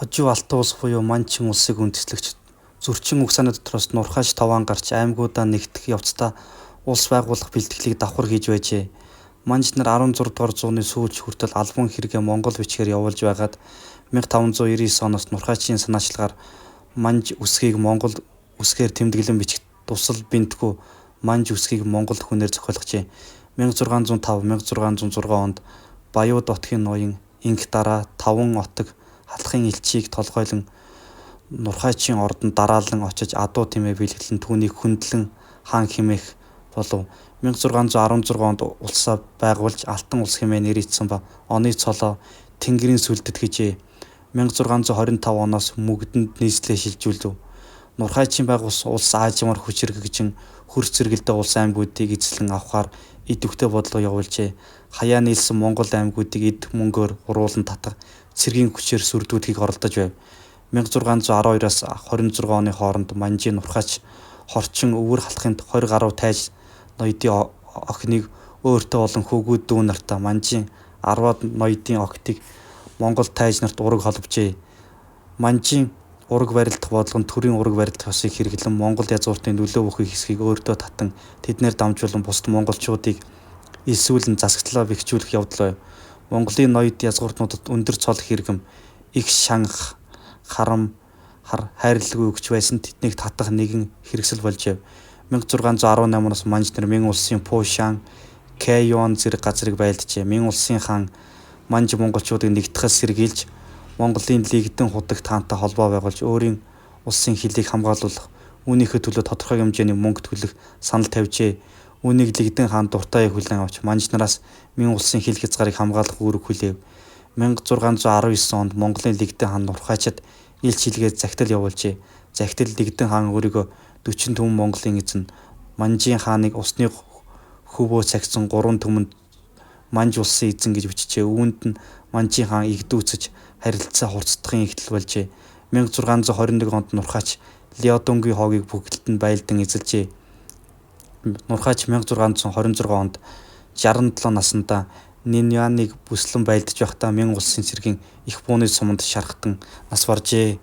Хожив Алтан улс буюу Манчин улсыг үндэслэгч Зүрчин Угсааны дотроос Нурхаач Товаан гарч аймагуудаа нэгтгэх явцдаа улс байгуулах бэлтгэлийг давхар хийж байжээ. Манж нар 16 дугаар зууны сүүлч хүртэл албан хэрэгээ монгол бичгээр явуулж байгаад 1599 оноос Нурхаачийн санаачлагаар Манж үсгийг монгол үсгээр тэмдэглэн бичих дусал бэнтгүй Манж үсгийг монгол хүнээр зохиолгожээ. 1605, 1606 онд Баяуд отгийн ноён Инх-Дараа таван отог халахын элчийг толгойлон Нурхаачийн ордонд дараалан очиж адуу тэмээ бэлэглэн түүнийг хөндлөн хаан хэмээх болов. 1616 онд улсаа байгуулж Алтан улс хэмээн нэр ичсэн ба оны цолоо Тэнгэрийн сүлдэт гэжээ. 1625 оноос Мөгдөнд нийслэлээ шилжүүлэв. Нурхаачийн байгуулсан улс аажмаар хүчирхэгжин хөрс зэрэгэлдээ улс аймагуудыг эзлэн авахаар идэвхтэй бодлого явуулжээ. Хаяа нийлсэн Монгол аймагуудыг эд мөнгөөр уруулан татах, цэргийн хүчээр сүрдүүлэхийг оролдож байв. 1612-аас 26 оны хооронд Манжийн Нурхаач хорчин өвөр халахын 20 гаруй тайж ноёдын охиныг өөртөө болон хүүгүүд дүү нартаа, Манжийн 10-аад ноёдын охидыг Монгол тайж нарт ураг холбожээ. Манжийн ураг барилдах бодлого нь төрийн ураг барилдах ёсыг хэрэглэн Монгол язгууртын нөлөө бүхий хэсгийг өөртөө татан тэднээр дамжуулан бусад монголчуудыг элсүүлэн засагтлаа бэхжүүлэх явдал байв. Монголын ноёд язгууртнуудад өндөр цол хэргэм, их шанх, харам хар хайрлалгүй өгч байсан тэднийг татах нэгэн хэрэгсэл болж байв. 1618 оноос Манж нар Мин улсын Пушан, Кэйюан зэрэг газрыг байлджээ. Мин улсын хаан Манж монголчуудыг нэгтгэхээс сэргийлж Монголын Лигдэн худагт хаантай холбоо байгуулж өөрийн улсын хилийг хамгаалуулах, үүнийхээ төлөө тодорхой хэмжээний мөнгө төлөх санал тавьжээ. Үүнийг Лигдэн хаан дуртай хүлээн авч Манж нараас Мин улсын хил хязгаарыг хамгаалах үүрэг хүлээв. 1619 онд Монголын Лигдэн хаан Нурхаачид элч илгээд захидал явуулжээ. Захидал Лигдэн хаан өөрийгөө 40 түмэн Монголын эзэн, Манжийн хааныг усны хөвөө сахисан 3 түмэн Манж улсын эзэн гэж бичжээ. Үүнд нь Манжийн хаан эгдүүцэж харилцаа хурцдахын эхлэл болжээ. 1621 онд Нурхаач Ляодунгийн хогийг бүгдэлд нь байлдан эзэлжээ. Нурхаач 1626 онд 67 наснда Ниньюаныг бүслэн байлдаж байхдаа Мин улсын цэргийн их бууны суманд шархтан нас баржээ.